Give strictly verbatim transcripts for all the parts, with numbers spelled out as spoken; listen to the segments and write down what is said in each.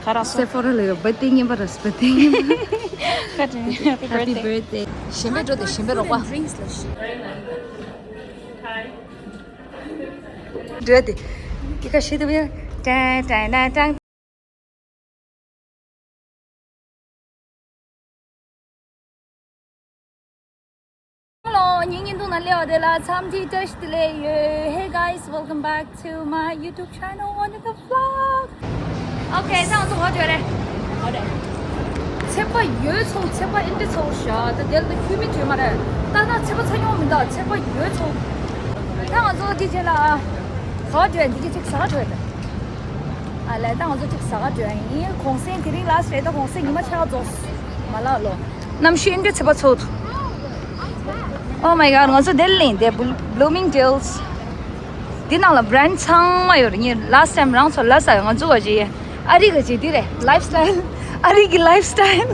Sephora ལ་ཡོད། བར་ཐི་ཌེ་རྙིང་པ་རེད། བར་ཐི་ཌེ་རྙིང་པ། Happy Happy birthday. Birthday. གཞན་པའི་འགྲོ་དེ་གཞན་པའི་རོགས་པ། འགྲོ་དེ། དེ་ཁ་ཤས་དེ་བས། ཀྲང་ཀྲང་ཀྲང་ཀྲང་། Hello, ཉིན་ཉིན་དུ་ན་ལེའོ་དེ་ལ་འཚམས་འདྲི་བཀྲ་ཤིས་བདེ་ལེགས་ཡོད། Hey guys, welcome back to my YouTube channel, on the vlog. Okay, ད་ང་ཚོ་ག་བར་འགྲོ་རེད། ཚད་པ་ཡོད་ཚོ། ཚད་པ་ཨིན་དྲི་ཚོ་བཞག་ད་དེ་ལ་ཁྱུ་མི་བྲོས་མ་རེད། ད་ད་ཚད་པ་ཚ་ཉོ་མི་འདུག་ཚད་པ་ཡོད་ཚོ། ད་ང་ཚོ་འདི་རྗེས་ལ་ག་བར་འགྲོ་ཡ། འདི་གི་ཅིག་ཟ་ག་འགྲོ་ཡ་ད། ཨ་ལས། ད་ང་ཚོ་ཅིག་ཟ་ག་འགྲོ་ཡ་ཡིན། གུང་སེང་དེ་རིང་ལ་སི་རེད། ད་གུང་སེང་ཉི་མ་ཆ་ག་རྫོགས་མ་ལགས་ལོ། གནམ་གཤིས་ཨིན་དྲི་ཚད་པ་ཚོ། Oh my god, ང་ཚོ་དེ་ལ་ཡིན་དེ། Bloomingdale's། འདི་ནང་ལ་བྷི་རན་ཌི་ཚང་མ་ཡོད་རེད། ངས་last time རང་ཚོ་ལ་ཟ་ཡོད། ང་ཚོ་བ་ཇི་ཨ་རི་ག་ཇི་འདི་རེད། Lifestyle། ཨ་རི་གི་lifestyle།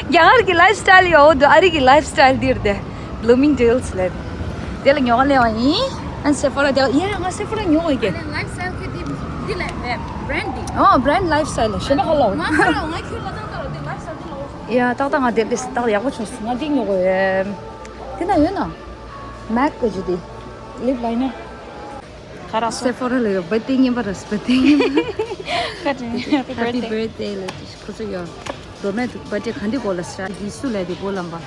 རྒྱ་གར་གི་lifestyle ཡོད་འོ་དུ། ཨ་རི་གི་lifestyle འདི་རེད་དེ། Bloomingdale's ལ་རེད། དེ་ལ་ཉོ་ག་སླེབས་པ་ཡིན། ཨན་Sephora དེ། ཡ་ང་Sephora ཉོ་འོ་གི། Lifestyle གི་འདི་འདི་ལ་བྷི་རན་ཌི་འདི། ཨོ་བྷི་རན་ཌི་lifestyle ལ་ཞེ་མ་ཁ་ལོ། ང་ཁ་ལོ་ང་ཁྱོད་ལ་ཏང་ཏང་ལ་དེ་lifestyle འདི་ལོ། ཡ་ཏག་ཏག་ང་དེ་ལས་ཏག་ཡག་པོ་བྱུང་སོང་། ང་འདི་ཉོ་དགོས། དེ་ན་ཡོད་ན། Mac གི་ཇི་དེ། Lip liner། ག་ར་སོ། Sephora ལ་ཡོད། བར་ཐི་ཌེ་རྙིང་པ་རེད། བར་ཐི་ཌེ་རྙིང་པ། Happy Happy birthday. Birthday ལ་ཁོ་ཚོ་ཡོད། རོ་མེད་བར་ཐི་ཌེ་ག་འདི་གོ་ལ་ས་འདི་སུ་ལ་དེ་གོ་ལམ་པ།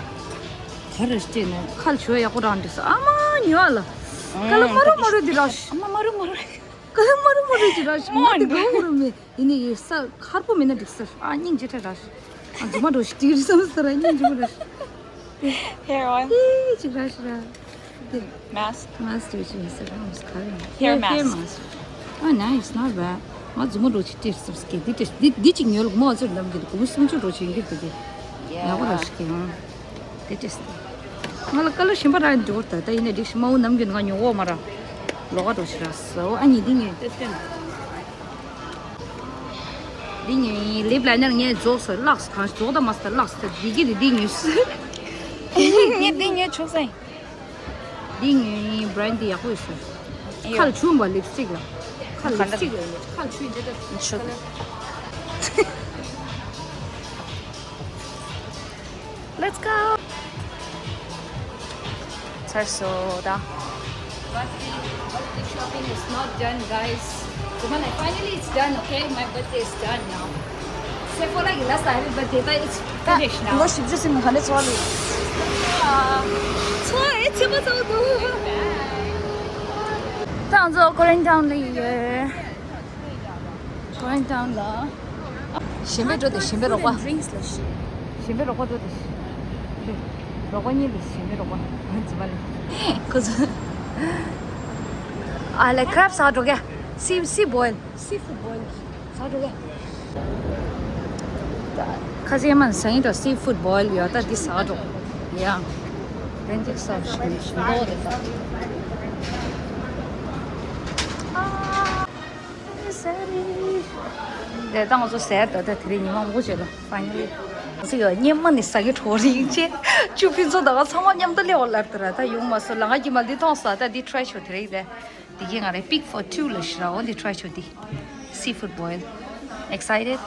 ག་རེ་སྤྲད་ནས་ཁ་ལ་ཆུ་ཡག་པོ་རང་འདི་ས་ཨ་མ་ཉོ་ལ། ཀ་ལ་མ་རུ་མ་རུ་འདི་ར་ཤ། ཨ་མ་མ་རུ་མ་རུ། ཀ་ལ་མ་རུ་མ་རུ་འདི་ར་ཤ། ང་འདི་གོ་རུ་མེད། ཡིན་ནི་ཡིན་ས། ཁར་པོ་མིན་ན་འགྲིག་ས། ཨ་སྙིང་རྗེ་ཁྲ་ར་ཤ། ཨ་རྫུན་མ་འགྲོ་ཤི་ཏིར་སམ་ས་ར་སྙིང་རྗེ་མོ་ར་ཤ། Hair oil. ཨེ་ཅིག་ར་ཤ་ར། དེ། Mask. Mask དེ་ཅིག་ཡིན་ས་ར་མ་སི་ཁ་ར། Hair Hair mask. Mask. Oh, nice, not bad. ང་རྫུན་མ་འགྲོ་ཤི་ཏིར་སམ་སྐད་འདི་ཏེ་འདི་འདི་ཅིག་ཉོ་ལ་མོ་ཨ་ཚོར་ནམ་གི་གོ་སུམ་ཅུ་འགྲོ་ཤི་ཡིན་གི་འདུག་གི། ཡག་པོ་ར་ཤ་གི་ཨང་། དེ་ཏེ་སི། ང་ལ་ཀ་ལ་ཞིམ་པ་ར་འགྲོ་ད་ད་ཡིན་ན་འགྲིག་ཤི་མ་འོ་ནམ་གི་ང་ཉོ་འོ་མ་ར། ལོག་ག་འགྲོ་ཤི་ར་སོ། ཨ་ནི་འདི་ཉོས་ཏེ་ཏེ་ན། འདི་ཉོས་ཡིན། ལིབ་ལ་ནར་ངས་རྫོགས་སོ། ལགས་སོ། གང་རྫོགས་ད་མ་སོ། ལགས་སོ། འདི་གི་རི་འདི་ཉོས་སོ། ངས་འདི་ཉོས་ཆོག་ས་ཡིན། འདི་ཉོས་ཡིན། བྷི་རན་ཌི་འདི་ཡག་པོ་ཡོད་སོ། ཡོད། ཁ་ལ་ཆུ་འབའ་ལིབ་སི་ཊིག་ལ། ཁ་ལ་ལིབ་སི་ཊིག་ཡོད། ཁ་ལ་ཆུ་ཡིན་འདི་ད་ཆུ་ལ། Let's go. ཚར་སོང་ད། Birthday, birthday shopping is not done, guys. Come on, finally it's done, okay? My birthday is done now. Sephora གི་last happy birthday, but it's finished now. ལོ་བཞི་བཅུ་ཟིན་ག་ནས་ཚོར་ལ། ཚོར་ཨེ་ཚེ་མ་ཚོར་འདུག་ད་ང་ཚོ་Korean Town ལ་ཡོད། Korean Town ལ། གཞན་པའི་འགྲོ་དེ་གཞན་པའི་རོགས་པ། Drinks ལ་ཤི། གཞན་པའི་རོགས་པ་འགྲོ་དེ་ཤི། རོགས་པ་གཉིས་ལ་གཞན་པའི་རོགས་པ། ང་ཚོ་པ་ལ། ཁོ་ཚོ། ཨ་ལེ་crab ཟ་འགྲོ་ག། Sea sea boil, seafood boil ཟ་འགྲོ་ག། ཁ་ཟས་མ་ཟ་ཡིན་འགྲོ། Seafood boil ཡོད་ད། འདི་ཟ་འགྲོ། ཡ། རེན་ཅིག་ཟ་ཞིམ་ཞིམ་པོ་རེད་ད། ཨ། དེ་ད་ང་ཚོ་ཟས་ད་ད་དེ་རིང་ཉི་མ་མང་པོ་བྱས་ལ། Finally ང་ཚོ་ཡོད་སྙེ་མ་ནི་ཟ་གི་གྲོགས་རིག་ཅེ། ཆུ་ཕུན་ཚོགས་ད་ག་ཚང་མ་མཉམ་དུ་སླེབས་པ་ལབ་ད་ར། ད་ཡོང་མ་སོང་ལ། ང་གི་མ་འདི་མཐོང་ས། ད་འདི་try ཆོག་དེ་རིང་དེ། དེ་གི་ང་རེ་pick for two ལ་ཤི་ར། འོ་འདི་try ཆོག་དེ། Seafood boil. Excited?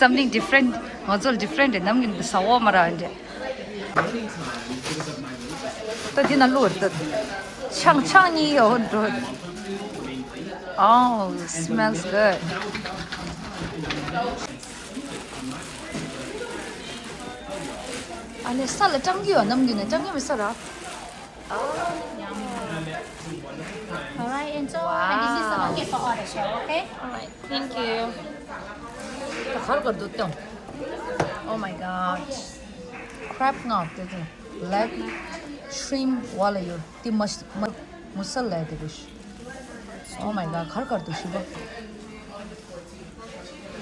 Something different. ང་ཚོ་ལ་different རེད། ནམ་རྒྱུན་དུ་ཟ་འོ་མ་ར་འདྲ། ད་འདི་ན་ལོ་རེད་ད། ཆང་ཆང་གཉིས་ཡོད་འགྲོ། Oh, smells good. ཨ་ལེ་ས་ལ་སྤྲང་གི་ཡོད། ནམ་རྒྱུན་ནས་སྤྲང་གི་མི་ས་ར། All right, enjoy. This is the bucket for order, sir, okay? All right, thank you. ད་གར་གར་འདུག་སྟོན། Oh my god. Crab ང་དེ་དེ་black shrimp ཝ་ལ་ཡོད། དེ་མ་མ་མུ་སལ་ལ་དེ་རུ་ཤི། Oh my god. གར་གར་འདུག་ཤི་བ།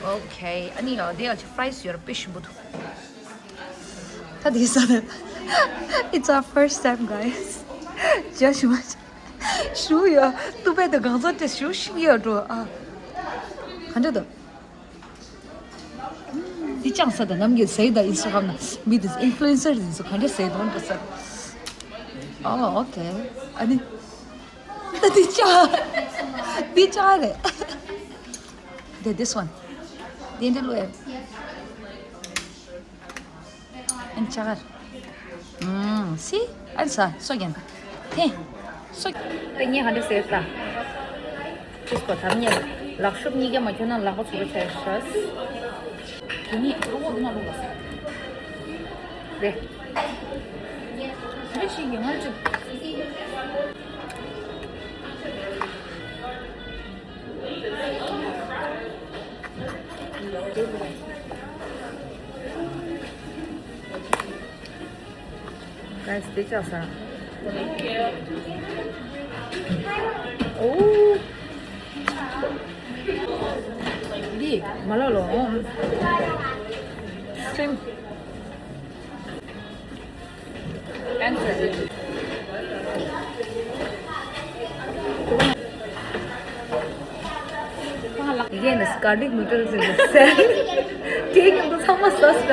Okay. ཨ་ནི་ཡ་དེ་ཡ་ཆ་fries ཡོད་ར། དཔེ་ཞིམ་པོ་འདུག་ད་དེ་ས་ནས། It's our first time, guys. Just much. ཞུ་ཡོད། ཏུ་པེ་དུ་གང་ཚོད་དེ་ཞུ་ཤིག་ཡོད་འགྲོ་ཨ། ག་འདྲ་འདུག་འདི་ཅང་ས་དང་ནམ་གྱི་ཟེར་དང་Instagram ན་མི་དེ་influencer དེ་ཚོ་ག་འདྲ་ཟེར་འདུག་འགྲོ་ས། Oh, okay. ཨ་ནི། ད་འདི་ཅག་འདི་ཅག་རེད། Yeah, this one. འདི་འདྲ་བླུགས་ཨེ། ཨན་ཅགར། ཨམ། སི། ཨན་ས། སོ་རྒྱན། ཐེ། སོ། དེ་ངས་ག་འདྲ་ཟེར་ད། ཅིས་གོ་ཐམ་ཉེ། ལག་ཤུབས་གཉིས་ཀ་མ་གྱོན་ན་ལག་པ་ཚུགས་པ་ཆགས་ཤག་དེ་ནི་ཨ་འོ་དུ་མ་བླུགས་པ་ཟེར། རེད། རེད་ཞིག་ཡོང་ང་ཅིག Guys, དེ་ཅག་ས། ཨོ། འདི་མ་ལོ་ལོ། Shrimp. Again, it's garlic noodles in the cell. དེ་ཉིན་དུ་ཚང་མ་ཟ་ཟ།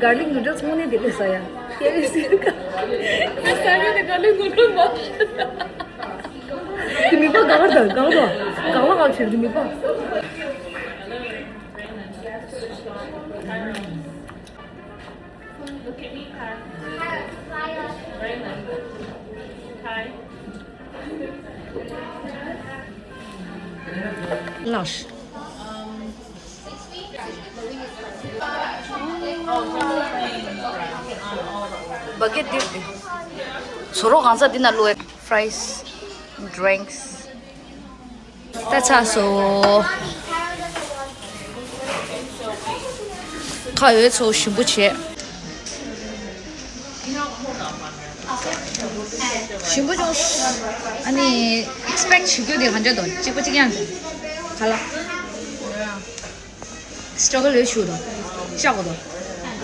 Garlic noodles དངོས་གནས་དེ་ལས་ཟ་ཡ། དེ་ལས་ཟ་ཡ། ད་ཟ་ཡ་དེ་garlic noodles མ། དེ་མི་པ་ག་བར་དང་གང་དང་གང་ལ་གང་བྱེད་དེ་མི་པ། Look at me, Kai. Very nice. Kai. Lush. Bucket འདི། བཟོ་རོགས་གང་ས་འདི་ན་བླུགས། Fries, drinks. ད་ཚར་སོང་། ཁ་འོད་ཚོ་ཞིམ་པོ་བྱས། ཞིམ་པོ་བྱུང་། ཨ་ནི་expect བྱེད་རྒྱུ་དེ་ག་འདྲ་འདུག་གཅིག་པ་གཅིག་རྐྱང་འདུག་ག་ལ། struggle ཡོད་ཞུ་དང་། ཤག་གོ་དང་།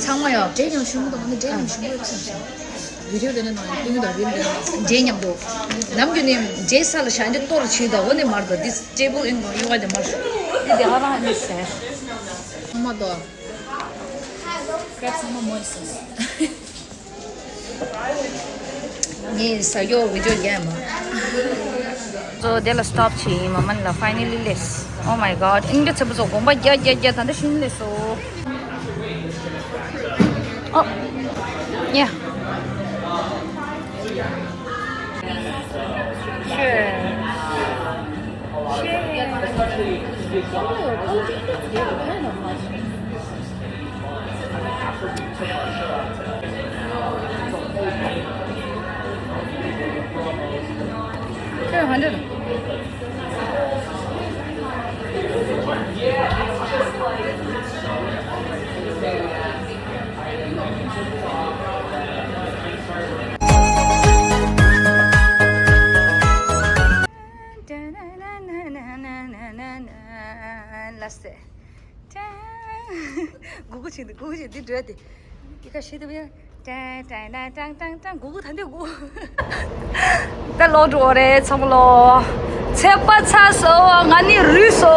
ཚང་མ་ཡོད། འདྲེ་ཡང་ཞུ་མི་དང་ནི་འདྲེ་ཡང་ཞུ་མི་ཡོད་བསམ་ཞིང་། video དེ་ནི་ནང་ཡང་ཏིང་དང་རིམ་དང་འདྲེ་མཉམ་དུ། ནམ་རྒྱུན་ནི་འདྲེ་ས་ལ་བཞག་འདྲེ་གཏོར་བྱེད་དང་འོ་ནི་མར་དང་འདི་table in དང་ཡོ་ག་དེ་མར་ཤོག་འདི་དེ་ཧ་རང་ནི་ཟེར། ཚང་མ་དང་། སྐད་ཚང་མ་མོ་ཡི་སོང་། ངས་ཟ་ཡོ་video རྒྱག་མ། So དེ་ལ་stop བྱས་ཡིན་མ་མན་ལ་finally ལས། Oh my god ཨིན་འདྲ་ཚེ་པོ་ཚོ་དགོངས་པ་རྒྱག་རྒྱག་རྒྱག་ད་འདྲ་ཤིན་ལས་སོ། Oh yeah. Sure. Sure. Oh, oh, this is good. Kind of much. Sure, hundred. ལ་སེ། ཀྲང་། གུ་གུ་ཆེ་འདི་གུ་གུ་ཆེ་འདི་འགྲོ་ཡ་དེ། ཡི་ག་ཤེས་ཐུབ་ཡ། ཀྲང་ཀྲང་ཀྲང་ཀྲང་ཀྲང་གུ་གུ་ད་འདི་གུ། ད་ལོག་འགྲོ་རེད་ཚང་མ་ལོ། ཚེ་པ་ཚ་སོ་ང་ནི་རུས་སོ།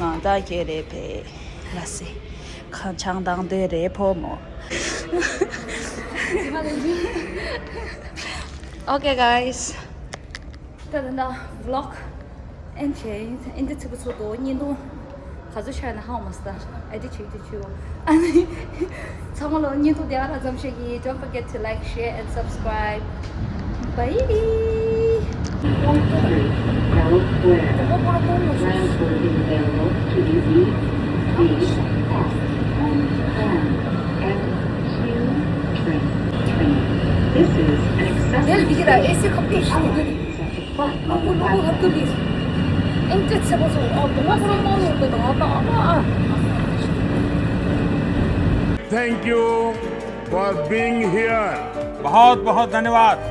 ང་ད་ཁྱེད་རེད་པས། ལ་སེ། ཁ་ཆང་དང་དེ་རེད་ཕོ་མོ། Okay, guys. ད་ད་ད་vlog end བྱས་ཡིན། ཨིན་ཇི་ཚིག་པ་ཚོ་དོ་བརྙན་ཐུང་ག་ཚོད་ཤར་ན་ཧང་མ་སྟ་edit བྱེད་ཀྱི་ཆུ། ཨ་ནི་ཚང་མ་ལོ་བརྙན་ཐུང་དེ་ག་ར་ཙམ་ཞིག་ཡིན། Don't forget to like, share and subscribe. Bye. California. Transfer available to the east, east, S, one, M, two train. Train. This is an accessible train. Platform. Thank you for being here. बहुत बहुत धन्यवाद।